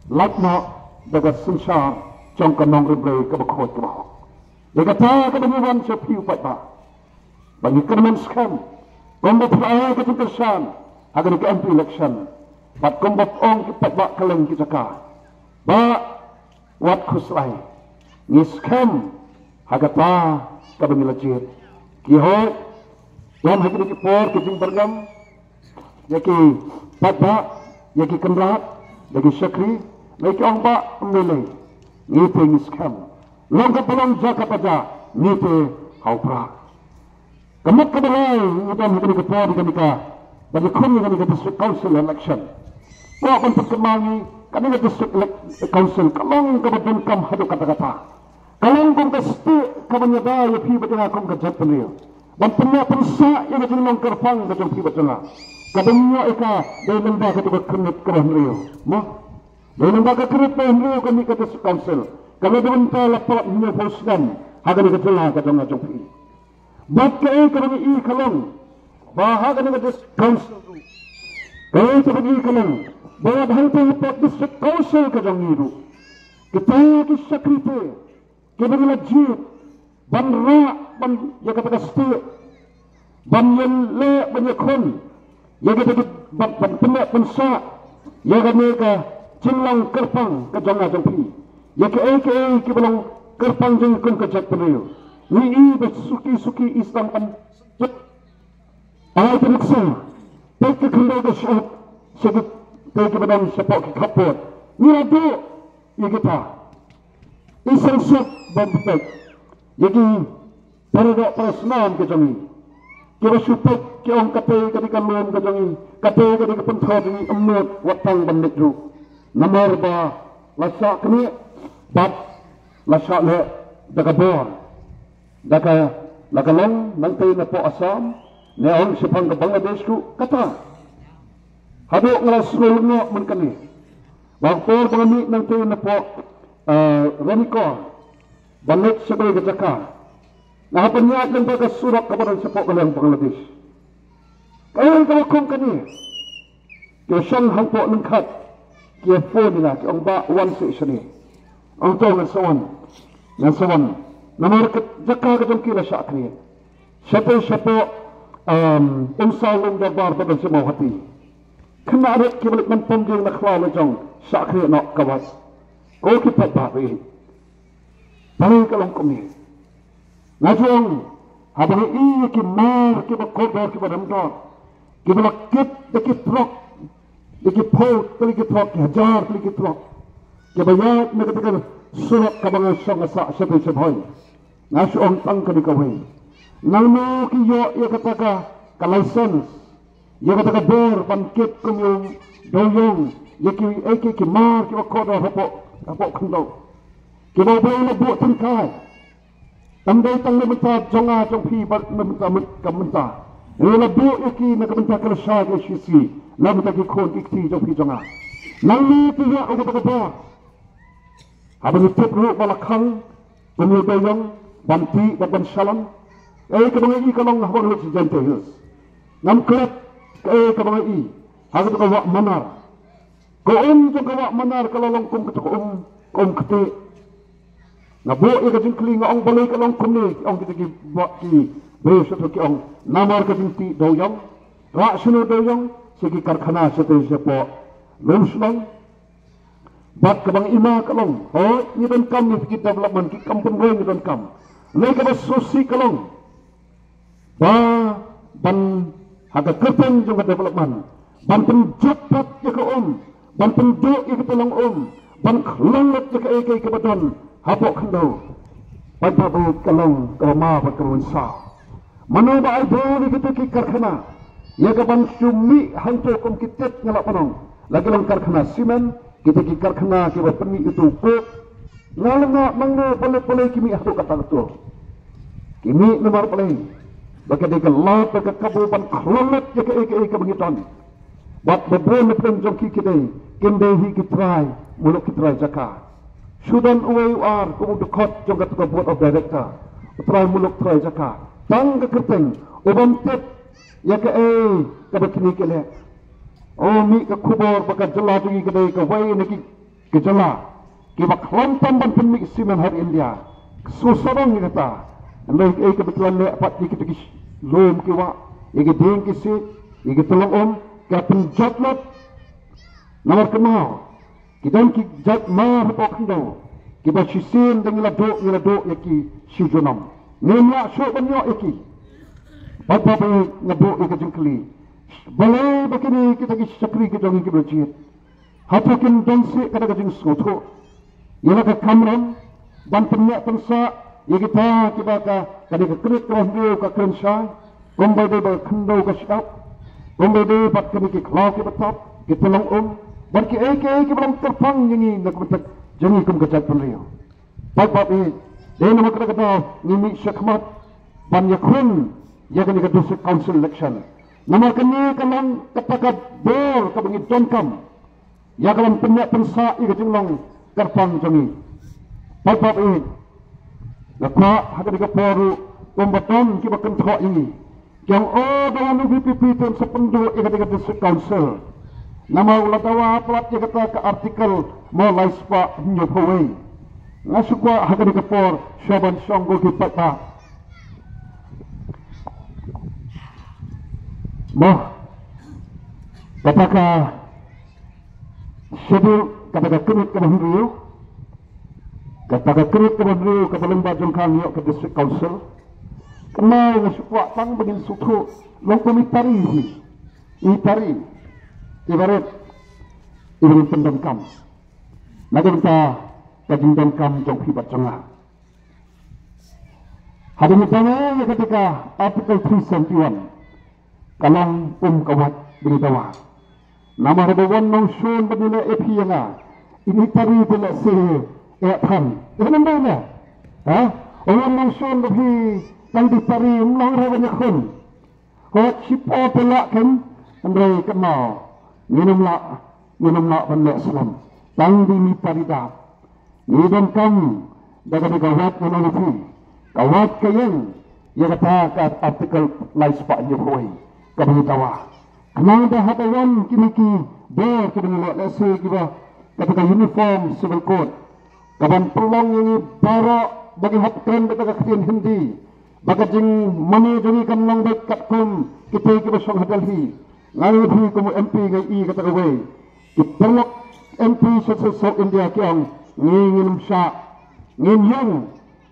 lait noh da ka synshar jong ka nongrim Blei kaba khuid kaba hok. Ïa kata kaba ngi wan sha phi u paidbah, ba ngi kyrmen skhem kumba phi ai ka jingkyrshan ha kane ka M P election, bad kumba ong ki paidbah kylleng ki jaka, ba wat khuslai, ngi skhem ha kata kaba ngi la jied. Ki hoi, don ha kine ki por ki jingbyrngem ïa ki paidbah, ïa ki kynrad, ïa ki shakri, ïa ki ong ba ym lei lei, ngi te ngi skhem. Long kaba long, jia kaba jia, ngi te ha u Prah. Ka mut kaba lai ngi don ha kane ka por, kane ka, ba ngi khun ïa kane ka District Council election. Kwah ban pynkynmaw ïa kane ka District Elec-, Council, ka long kaba donkam haduh katta katta. Ka long kum ka stieh kaban ïada ïa phi bad ïa nga kum ka jaitbynriew, ban pynneh pynsah ïa ka jinglong kyrpang ka jong phi bad jong nga. Kaban ïoh ïa ka dei lyngba kata ka kyrnit kaba hynriew. Mo? Dei lyngba ka kyrnit kaba hynriew ka mih ka District Council, kaba la don mynta la palat hynñiewphew snem ha kane ka jylla ka jong nga jong phi. Bad kaei kaba ngi i ka long ba ha kane ka District Council ruh, kaei kaba ngi i ka long ba wat hangta hapoh District Council ka jong ngi ruh, kita ki shakri te kiba ngi la jied ban rah ban ïa kata ka stieh, ban ïaleh ban ïakhun ïa kata ka, ban, ban pynneh pynsah ïa kane ka jinglong kyrpang ka jong nga jong phi, ïa kaei kaei kiba long kyrpang jong ngi kum ka jaitbynriew. Ngi i ba suki suki i sdang ban ai ka nuksa, peit ka khyndew ka shyiap sha ki, peit kiba don shapoh ki khappud. Ngi la duh ïa kita i seng suk ban peit ïa ki paradoh parasnam ka jong i. Kiba shu peit ki ong kata ka dei ka lum ka jong i, kata ka dei ka pynthor jong i, ym nud wat tang ban leit ruh. Namar ba la shah knieh bad la shah leh da ka bor, da ka, la ka long nangtei na poh Assam, ne ong shaphang ka Bangladesh ruh kata. Haduh nga la sngewlyngngoh man kane ba ka por ba nga mih nangtei na poh, eh, Ranikor ban leit sha kawei ka jaka, nga hap ban ïaid lyngba ka surok kaba don shapoh ka liang Bangladesh. Ka ong kaba kum kane, ki shong hangpoh lyngkhat, ki phone ïa nga, ki ong, "Bah, wan seh shane." Ong, "To ngan sa wan, ngan sa wan." Namar ka jaka ka jong ki la shah knieh. Shapoh, shapoh, um, Umsaw Lum Dorbar ba don sha Mawhati. Khynnah rit kiba leit man pom dieng na khlaw la jong, shah knieh noh ka wait. Ko ki paidbah, balei ka long kumne? Nga ju ong, haba ngi ïohi ïa ki mar kiba kordor kiba remdor, kiba la kit da ki trok, da ki phew tylli ki trok, ki hajar tylli ki trok, kiba ïaid na kata ka surok kaba nga shong nga sah shatei shatei, nga shu ong tang kane kawei: Nangno ki ïoh ïa kata ka, ka license, ïa kata ka bor ban kit kum u dewiong ïa ki, ïa ki, ki mar kiba kordor hapoh, hapoh khyndew, kiba U Blei u la buh tyngkai? Kam dei tang na ka bynta jong nga jong phi bad na ka bynta, na ka bynta, u la buh ïa ki na ka bynta ka lashai ka shisha, na ka bynta ki khun ki kti jong phi jong nga. Nangno ki ïoh ïa kata ka bor? Haba ngi tip ruh ba la khang kum u dewiong ban tih bad ban shalan, kaei kaba nga ïohi ka long haba nga leit sha Jaintia Hills? Ngam klet kaei kaba nga ïohi ha kata ka wah Manar. Ka um jong ka wah Manar ka la long kum kata ka um, ka um ktieh. Nga buh ïa ka jingkylli, nga ong, "Balei ka long kumne?" Ki ong kita ki, ba, ki briew shatei ki ong, "Namar ka jingtih dewiong." Rah shano dewiong? Sha ki karkhana shatei shapoh Lumshnong. Bad kaba ngi ïohi ka long, hooid ngi donkam ïa ki development, ki kam pynroi ngi donkam. Hynrei kaba sngewsih ka long ba ban, ha ka kyrteng jong ka development, ban pynjot pat ïa ka um, ban pynduh ïa ka tyllong um, ban khlong lut ïa kaei kaei kaba don hapoh khyndew. Paidbah, ka long kaba ma bad kaba mynsaw. Mano ba ai bor ïa kito ki karkhana, ïa ka ban shu mih hangto kum ki tit, nga lah ban ong, la ki long karkhana cement, kita ki karkhana kiba pynmih ïa uto u coke. Nga la ngeit, nangno, balei, balei ki mih hato kata kato? Ki mih namar balei? Ba ka dei ka lad bad ka kabu ban khlong lut ïa kaei kaei kaba ngi don. Bad ba bun na pdeng jong ki, ki dei, kim dei hi ki trai muluk, ki trai jaka. Shu don uwei u ar kum u dkhot jong kata ka board of director, u trai muluk, trai jaka. Tang ka kyrteng, u bym tip ïa kaei kaba kine ki leh. Oh, mih ka khubor ba ka jylla jong ngi ka dei kawei na ki, ki jylla kiba khlem tam ban pynmih cement ha ri India. Sngewsarong ïa kata. Hynrei kaei kaba ki la leh pat ïa kita ki lum ki wah, ïa ki dieng ki siej, ïa ki tyllong um, ki la pynjot lut. Namar kynmaw, ki don ki jait mar hapoh khyndew kiba shisien da ngi la duh, ngi la duh ïa ki shi junom. Ngim lah shuh ban ïoh ïa ki. Bad ba, ba nga buh ïa ka jingkylli, balei ba kine kita ki shakri ki jong ngi kiba la jied, hato kim don shuh kata ka jingsngewthuh ïa la ka kamram ban pynneh pynsah ïa kita kiba ka, kane ka kynit kaba hynriew ka kren shai, kumba dei ba ka khyndew ka shyiap, kumba dei bad kane ki khlaw kiba tap, ki tyllong um, bad kiei kiei kiba long kyrpang ïa ngi na ka bynta jong ngi kum ka jaitbynriew. Paidbah, dei namar kata ka daw ngi mih shakhmat ban ïakhun ïa kane ka District Council election. Namar kane ka long kata ka bor kaba ngi donkam ïa ka ban pynneh pynsah ïa ka jinglong kyrpang jong ngi. Paidbah, nga kwah ha kane ka por ruh, kumba don kiba kynthoh ïa ngi, ki ong, "O, dawa na U V P P te yn sa pynduh ïa kata ka District Council, namar u la dawa palat ïa kata ka Article mo lai spah hynñiewphew wei." Nga shu kwah ha kane ka por shuwa ban shong, ko ki paidbah, mo, kata ka schedule, kata ka kynit kaba hynriew, kata ka kynit kaba hynriew kaba lyngba jong ka ngi ïoh ka District Council. Kane nga shu kwah tang ba ngin sngewthuh, long kum i tari hi, i tari iba rit, iba ngin pyndonkam. Na ka bynta ka jingdonkam jong phi bad jong nga. Hadien ba ngi ïa kata ka Article three seventy-one, ka long um ka wad ba ngi dawa. Namar ba wan nongshun ba ngi leh ïa phi ïa nga, ini tari te leh se ïa than. Ïa nang dei ne? Ha? Wan nongshun ba phi tang di tari, um long re ban ïakhun. Hooid, shipor te lah kein, hynrei kynmaw, ngin ym lah, ngin ym lah ban leh slem. Tang di mi tari dap. Ngi donkam da kane ka wad, ngan ong ïa phi, ka wad ka ïeng ïa kata ka Article lai spah hynñiew phew wei kaba ngi dawa. Khnang ba haba wan kine ki bor kiba ngi leh, lehse kiba kata ka Uniform Civil Code, kaban pynlong ïa ngi baroh ba ngin hap kren beit da ka ktien Hindi, ba ka jingmane jong ngi kan long beit katkum kito kiba shong ha Delhi. Nga ong ïa phi kum u M P, nga ïohi kata kawei. Ki paralok M P sha South India ki ong, ngi ngin ym shah, ngin ïeng.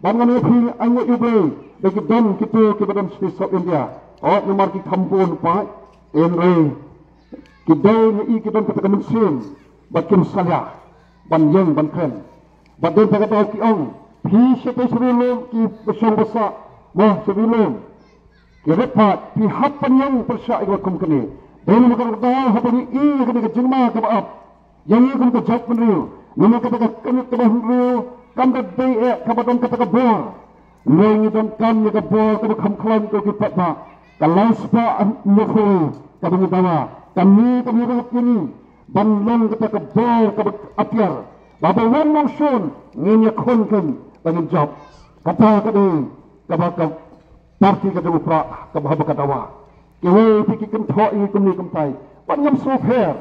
Bad nga ong ïa phi, ai nguh ïa U Blei ba ki don kito kiba don sha South India. Oh, namar ki kham bun paid, hynrei ki dei, nga ïohi ki don kata ka mynsiem ba kim salia ban ïeng ban kren. Bad dei kata ka daw ki ong, phi shatei sha ri lum, kiba shong ba sah, mo, sha ri lum, ki rit paid, phi hap ban ïeng pyrshah ïa kiba kum kine. Dei namar kata ka daw haba ngi ïohi ïa kane ka jingma kaba ap ïa ngi kum ka jaitbynriew, namar kata ka kynit kaba hynriew kam da dei eh kaba don kata ka bor. Hynrei ngi donkam ïa ka bor kaba kham khlaiñ, ko ki paidbah. Ka lai spah hynñiew phew wei kaba ngi dawa, kane ka mih rap ïa ngi ban long kata ka bor kaba atiar, ba haba wan nongshun ngin ïakhun kein ba ngin jop. Kata ka dei kaba ka parti ka Democrat kaba haba ka dawa. Kiwei pat ki kynthoh ïa ngi kumne kumtai, bad ngam sngewpher.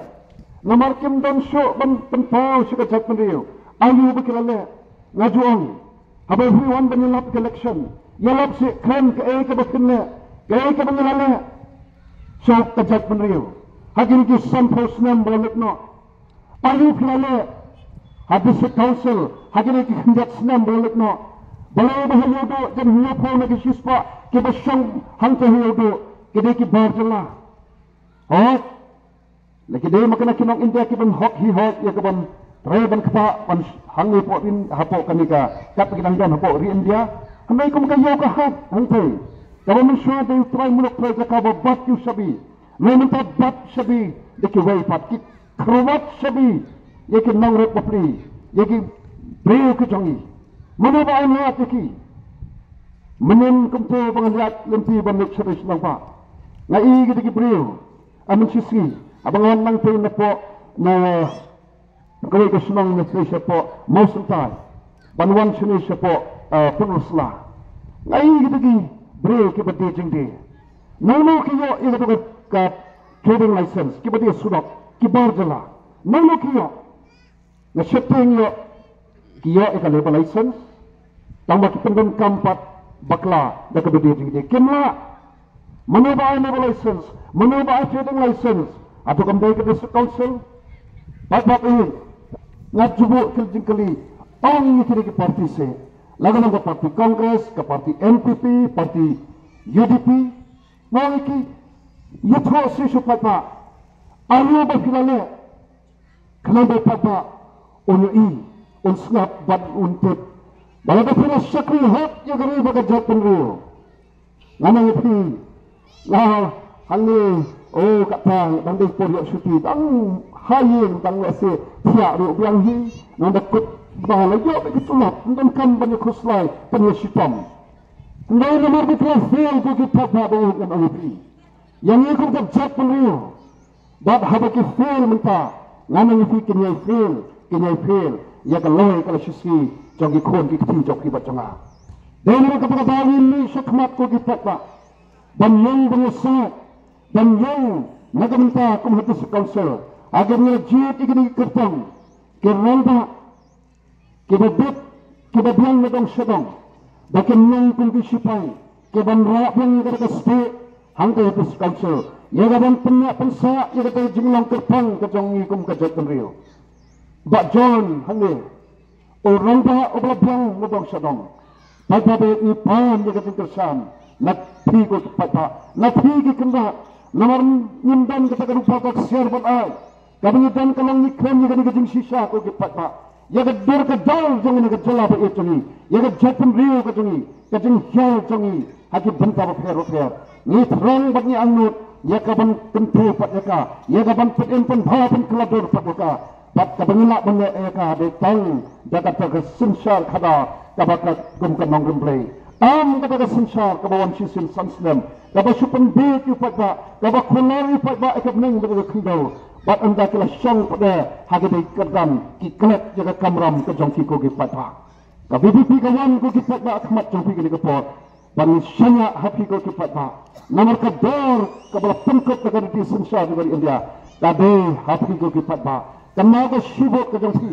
Namar kim don shuh ban pynpaw sha ka jaitbynriew aïu ba ki la leh. Nga ju ong, haba phi wan ban ïalap ka election, ïalap seh, kren kaei kaba phin leh, kaei kaba ngi la leh sha ka jaitbynriew ha kine ki sanphew snem ba la leit noh. Aïu phi la leh ha District Council ha kine ki khyndiat snem ba la leit noh? Balei ba ha Ïewduh jan hynñiewphew na ki shispah kiba shong hangta ha Ïewduh ki dei ki bar jylla? Hooid, la ki dei ma kane ki nong India kiban hok hi hok ïa kaban trei ban ktah ban hangne hapoh ri, hapoh kane ka kat ba ki dang don hapoh ri India. Hynrei kum ka ïew ka hat hangtei, kaba mynshuwa dei u trai muluk trai jaka ba bat ïa u shabi. Hynrei mynta bat shabi da kiwei pat, ki kyrwat shabi ïa ki nongrit bapli, ïa ki briew ki jong ngi. Mano ba ai lad ïa ki? Mynnin kumta ba ngan ïaid lynti ban leit sha ri shnong ba nga ïohi kito ki briew, a, mynshisngi haba nga wan nangtei napoh na kawei ka shnong na tei shapoh Mawsynrai ban wan shane shapoh, eh, Pynursla. Nga ïohi kito ki briew kiba die jingdie. Nangno ki ïoh ïa kato ka, ka trading license, kiba die sudok, ki bar jylla? Nangno ki ïoh? Nga sheptieng ïoh ki ïoh ïa ka labour license, tangba ki pyndonkam pat bakla da kaba die jingdie. Kim lah. Mano ba ai labour license? Mano ba ai trading license? Hato kam dei ka District Council? Bad bad eh, nga ju buh kylli jingkylli ong ïa kine ki parti se, la ka long ka parti Congress, ka parti N P P, parti U D P, nga ong ïa ki, ïathuh shisha paidbah, aïu ba phi la leh? Khnang ba u paidbah un ïohi, un sngap bad un tip ba lada phi la shakri hok ïa ka ri bad ka jaitbynriew. Nga ong ïa phi, nga hangne, oh, kata dang dei por ïoh shuti, dang ha ïing, dang lehse thiah ruh biang hi. Ngan da kut ba la ïoh bad ki tulop, ym donkam ban ïa khuslai, ban ïa shitom. Hynrei namar ba phi la fail, ko ki paidbah, ba ngan ong ïa phi, ïa ngi kum ka jaitbynriew, bad haba ki fail mynta, ngan ong ïa phi, kin ïai fail, kin ïai fail ïa ka lawei ka lashisngi jong ki khun ki kti jong phi bad jong nga. Dei namar kata ka daw ngin mih shakhmat, ko ki paidbah, ban ïeng ban ïasaid, ban ïeng na ka bynta kum ha District Council, ha kaba ngi la jied ïa kine ki kyrtong, ki rangbah, kiba bit, kiba biang na dong sha dong, ba kin long kum ki shipai kiban rah biang ïa kata ka state hangta ha District Council, ïa kaban pynneh pynsah ïa kata ka jinglong kyrpang ka jong ngi kum ka jaitbynriew. Bah John hangne, u rangbah uba la biang na dong sha dong, paidbah, ngi pan ïa ka jingkyrshan na phi, ko ki paidbah, na phi ki kynrad, namar ngim don kata ka rupa ka ksiar ban ai. Kaba ngi don ka long ngi kren ïa kane ka jingshisha, ko ki paidbah. ïa ka dur ka dar jong ngi, ka jylla ba ïeit jong ngi, ïa ka jaitbynriew ka jong ngi, ka jinghiar jong ngi ha ki bynta bapher bapher. Ngi thrang bad ngi angnud ïa ka ban kynthei pat ïa ka, ïa ka ban pynim pynbha pynkylla dur pat ïa ka. Bad kaba ngi lah ban leh ïa ka dei tang da kata ka synshar khadar kaba ka kum ka nongrim Blei. Ym kata ka synshar kaba wan shisien san snem, kaba shu pynbieit ïa u paidbah, kaba kular ïa u paidbah ïa ka bneng bad ïa ka khyndew. Bad ynda ki la shong pat ha ki dei kyrdan, ki klet ïa ka kamram ka jong ki ko ki paidbah. Ka V P P ka wan ko ki paidbah ha khmat jong phi kane ka por ban shaniah ha phi ko ki paidbah. Namar ka dor kaba la pynkup da ka riti synshar jong ka ri India, ka dei ha phi ko ki paidbah. Kane ka shi vote ka jong phi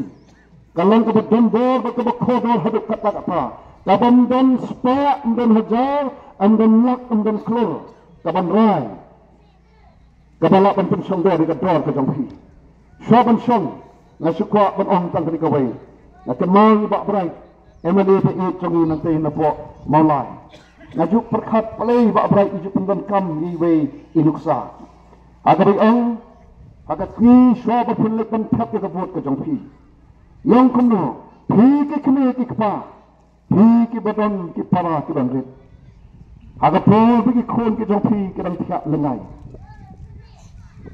ka long kaba don bor bad kaba kordor haduh katta katta. Kaba ym don spah, ym don hajar, ym don lak, ym don klur. Kaban rai, kaba lah ban pynshongdor ïa ka dor ka jong phi. Shuwa ban shong, nga shu kwah ban ong tang kane kawei. Nga kynmaw ïa i Bah Bright, M L A ba ïeit jong ngi nangtei napoh Mawlai. Nga ju pyrkhat balei i Bah Bright i ju pyndonkam ïa iwei i nuksa. Ha kaba i ong, ha ka sngi shuwa ba phin leit ban thep ïa ka vote ka jong phi, i ong kumno, phi ki kmie ki kpa, phi kiba don ki para ki ban rit, ha ka por ba ki khun ki jong phi ki dang thiah lyngngai,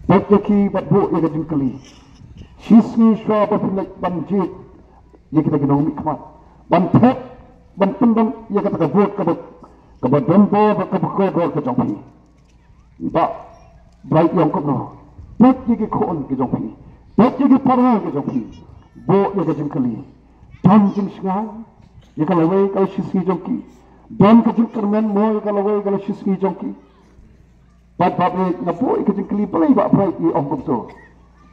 peit ïa ki bad buh ïa ka jingkylli. Shi sngi shuwa ba phin leit ban jied ïa kita ki nongmihkhmat, ban thep, ban pyndon ïa kata ka vote kaba, kaba don bor bad kaba kordor ka jong phi. I Bah Bright i ong kumno, peit ïa ki khun ki jong phi, peit ïa ki para ki jong phi, buh ïa ka jingkylli. Don jingsngewsih ïa ka lawei ka lashisngi jong ki? Don ka jingkyrmen mo ïa ka lawei ka lashisngi jong ki? Bad Bah Bright, nga buh ïa ka jingkylli balei Bah Bright i ong kumto.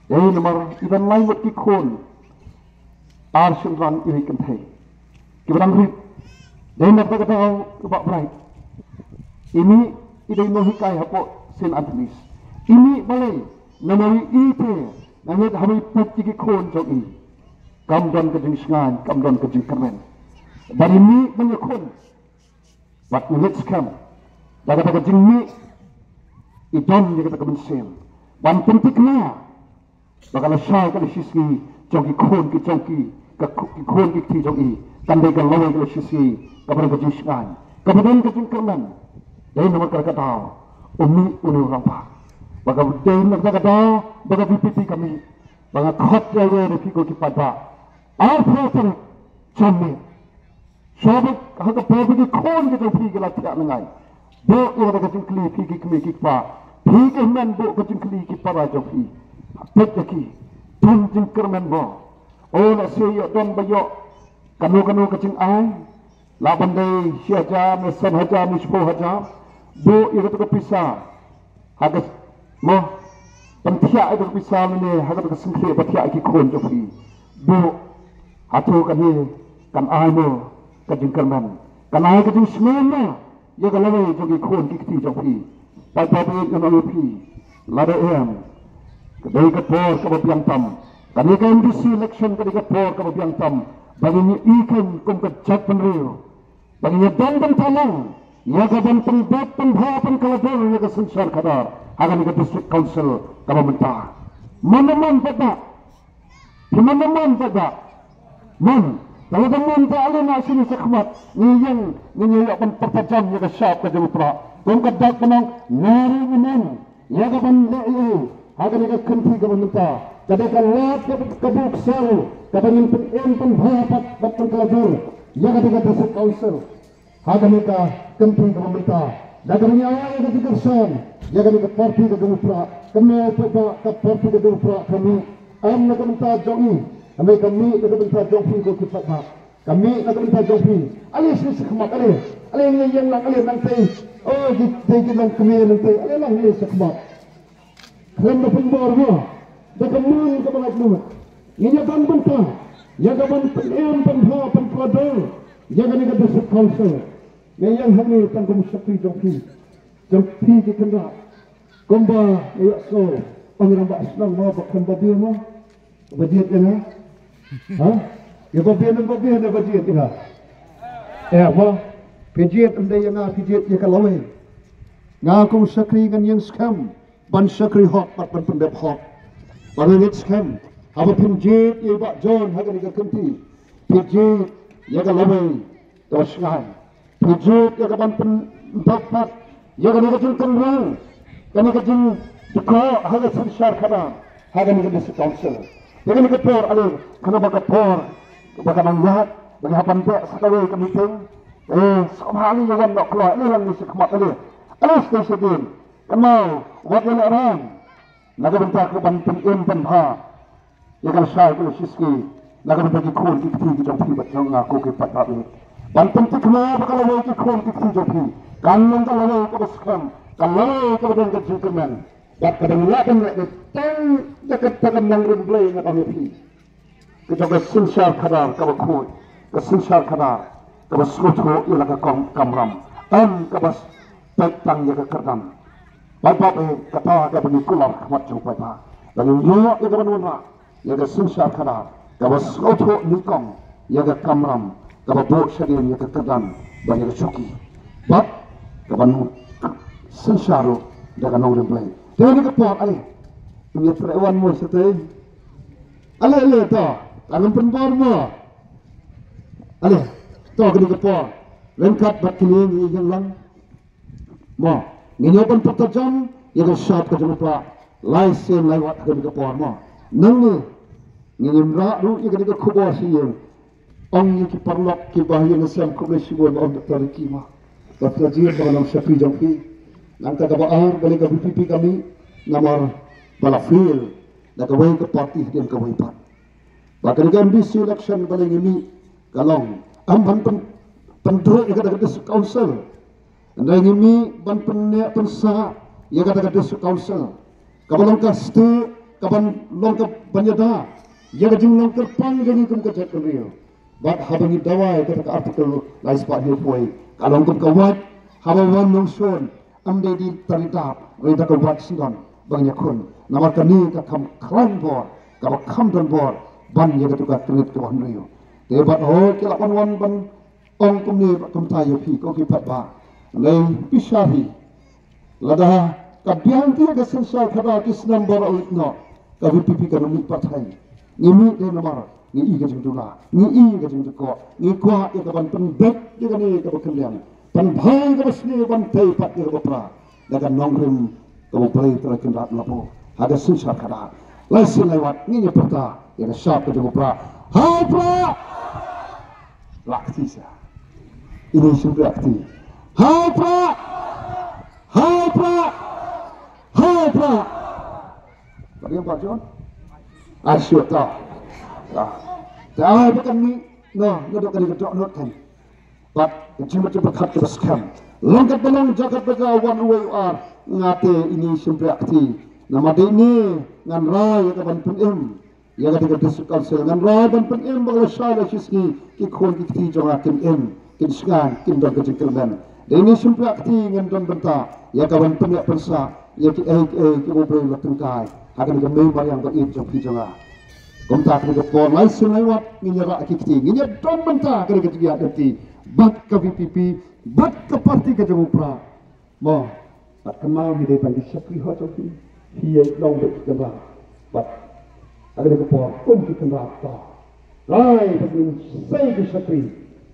Dei namar i don lai ngut ki khun, ar shynrang iwei kynthei, kiba dang rit. Dei na kata ka daw, Bah Bright, i mih i dei nonghikai hapoh Saint Anthony's. I mih balei? Namar i te, nga ngeit haba i peit ïa ki khun jong i, kam don ka jingsngewsih, kam don ka jingkyrmen. Bad i mih ban ïakhun bad nga ngeit skhem da kata ka jingmih i don ïa kata ka mynsiem ban pynthikna ba ka lashai ka lashisngi jong ki khun ki jong ki, ka khu-, ki khun ki kti jong i, kan dei ka lawei ka lashisngi kaba don ka jingsngewsih, kaba don ka jingkyrmen. Dei namar kata ka daw u mih une u rangbah. Ba ka dei namar kata ka daw ba ka V P P ka mih. Ba nga khot ïa iwei na phi ko ki paidbah, arphew tarik jan May, shuwa ba, ha ka por ba ki khun ki jong phi ki la thiah lyngngai, buh ïa kata ka jingkylli, phi ki kmie ki kpa, phi ki hynmen, buh ka jingkylli ki para jong phi. Peit ïa ki, don jingkyrmen mo? O, lehse ïoh don ba ïoh kano kano ka jingai, lah ban dei shi hajar ne san hajar ne shiphew hajar. Buh ïa kata ka pisa ha ka, mo, ban thiah ïa kata ka pisa lane ha kata ka syngkhreh ba thiah ïa ki khun jong phi. Buh. Hato kane kan ai mo ka jingkyrmen, kan ai ka jingsngew mo ïa ka lawei jong ki khun ki kti jong phi? Paidbah ba ïeit, ngan ong ïa phi, lada em, ka dei ka por kaba biang tam. Kane ka M D C election ka dei ka por kaba biang tam ba ngin ïohi kein kum ka jaitbynriew ba ngin ïadon bynta lang ïa ka ban pynbeit pynbha pynkylla dur ïa ka synshar khadar ha kane ka District Council kaba mynta. Mon ne mon paidbah? Phi mon ne mon paidbah? Mon. Te lada mon te ale na shini shakhmat ngi ïeng, ngin ïa ïoh ban pyrta jam ïa ka shap ka jong u Prah. Kum ka dak ka nong, ngi ruh ngi mon ïa ka ban leh ei ei ha kane ka kynti kaba mynta. Ka dei ka lad kaba, kaba u ksar, kaba ngin pynim pynbha pat bad pynkylla dur ïa kane ka District Council ha kane ka kynti kaba mynta. Da kaba ngi ai ïa ka jingkyrshan ïa kane ka party ka jong u Prah, kane ka, ka party ka jong u Prah ka mih. Ym na ka bynta jong i, hynrei ka mih na ka bynta jong phi ko ki paidbah. Ka mih na ka bynta jong phi. Ale shini shakhmat, ale, ale ngi ïeng lang, ale nangtei. O, ki, ki, ki nongkmie nangtei, ale lang, ale shakhmat. Khlem da pynbor mo, da ka mon kaba laitluid, ngin ïadon bynta ïa ka ban pynim pynbha pynkylla dur ïa kane ka District Council. Nga ïeng hangne tang kum u shakri jong phi, jong phi ki kynrad. Kumba nga ïohsngew, ong ngi rangbah shnong mo, ba khun ba bieit mo, ba jied ïa nga. Ha? Ïa ba bieit, ba bieit, ba jied ïa nga. Eh mo, phi jied ym dei ïa nga, phi jied ïa ka lawei. Nga kum u shakri ngan ïeng skhem ban shakri hok bad ban pyndep hok. Ba nga ngeit skhem Haba phin jied ïa i Bah John ha kane ka kynti, phi jied ïa ka lawei kaba shngaiñ. Phi jied ïa ka ban pynbeit pat ïa kane ka jingkynrong, kane ka jingdkoh ha ka synshar khadar, ha kane ka District Council. Ïa kane ka por ale, kane ba ka por ba ka nang ïaid ba ngi hap ban beh sa kawei ka meeting. Eh, sngewbha ale ïa wan noh kloi, ale lang ngi sha khmat ale. Ale stay sha dien. Kynmaw, wat ïalehram na ka bynta ka ban pynim pynbha ïa ka lashai ka lashisngi na ka bynta ki khun ki kti ki jong phi bad jong nga ko ki paidbah. Ban pynthikna ba ka lawei ki khun ki kti jong phi kan long ka lawei kaba skhem, ka lawei kaba don ka jingkyrmen. Bad ka dang lah ban leh tang da kata ka nongrim Blei nga ong ïa phi. Ka jong ka synshar khadar kaba khuid, ka synshar khadar kaba sngewthuh ïa la ka kam-, kamram, em kaba peit tang ïa ka kyrdan. Paidbah eh, kata kaba ngi kular khmat jong paidbah. Ba ngin ïoh ïa ka ban wanrah ïa ka synshar khadar kaba sngewthuh nyngkong ïa ka kamram, kaba buh shadien ïa ka kyrdan bad ïa ka shuki, bad ka ban synshar ruh da ka nongrim Blei. Te ha kane ka por ale, ngin ïatrei wan mo shatei. Ale, ale, to, tang ngam pynbor mo. Ale, to, ha kane ka por, ryngkat bad kine ngi ïeng lang. Mo, ngin ïoh ban pyrta jam ïa ka shap ka jong u Prah lai sien lai wat ha kane ka por mo. Nangne ngin ïa rah ruh ïa kane ka khubor sha ïing. Ong ïa ki paralok kiba ïeng ha sem khublei shibun, ong Doctor Ricky mo. Doctor Jir, ba long shakri jong phi. Nangta kaba ar, balei ka V P P ka mih, namar ba la fail da kawei ka party hadien kawei pat. Ba kane ka M D C election balei ngi mih, ka long ym ban pyn-, pynduh ïa kata ka District Council. Hynrei ngi mih ban pynneh pynsah ïa kata ka District Council, kaba long ka state, kaban long kaban ïada ïa ka jinglong kyrpang jong ngi kum ka jaitbynriew. Bad haba ngi dawa ïa kata ka Article lai spah hynñiew phew wei, ka long kum ka wait, haba wan nongshun, ym dei dei tang da dap, hynrei da ka wait syndon ba ngin ïakhun. Namar kane ka kham khlaiñ bor, kaba kham don bor ban ïa kata ka kynrit kaba hynriew. Te bad hooid ki lah ban wan ban ong kumne bad kumta ïa phi ko ki paidbah. Hynrei phi shah hi, lada ka biang ki ïa ka synshar khadar ki snem baroh leit noh, ka V P P kan ym mih pat hi. Ngi mih dei namar ngi i ka jingduna, ngi i ka jingdkoh, ngi kwah ïa ka ban pynbeit ïa kane kaba khyndiat, pynbha ïa kaba sniew, ban tei pat ïa kaba pra da ka nongrim kaba U Blei Trai Kynrad la buh ha ka synshar khadar. Lai sien lai wat ngin ïa pyrta ïa ka shap ka jong u Prah. Ha u Prah! Lah kti sha. Ini shim Prah kti. Ha u Prah! Ha u Prah! Ha u Prah! Ba dei ba John? Ai shu ta. Ta. Ta ai ba kan ni. No, no dok kan ni ka dok not kan. Bad ka jingmut jingpyrkhat kaba skhem. Long kat ba long, jaka ba jaka, wan uwei u ar. Nga te ini shim Prah kti. Namar dei ne ngan rai ïa ka ban pynim ïa kata ka District Council, ngan rai ban pynim ba ka lashai lashisngi ki khun ki kti jong nga kin im, kin shngaiñ, kin don ka jingkyrmen. Dei ne shim Prah kti ngan don bynta ïa ka ban pynneh pynsah ïa kiei kiei kiba U Blei u la tyngkai ha kane ka mei mariang ba ïeit jong phi jong nga. Kumta kane ka por lai sien lai wat ngin ïa rah ki kti, ngin ïa don bynta ha kane ka jingïaid lynti bad ka V P P, bad ka party ka jong u Prah. Mo, bad kynmaw ngi dei ban ki shakri hok jong phi, phi ïa long bad ki kynrad. Bad ha kane ka por kum ki kynrad to, lai bad ngin sei ki shakri,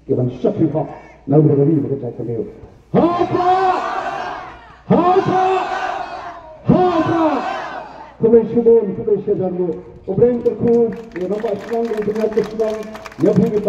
ki ban shakri hok na ka ri bad ka jaitbynriew. Ha u Prah! Ha u Prah! Ha u Prah! Khublei shibun, khublei shihajar nguh. U Blei un kyrkhu ïa u rangbah shnong, u rangbah shnong, ïa phi ki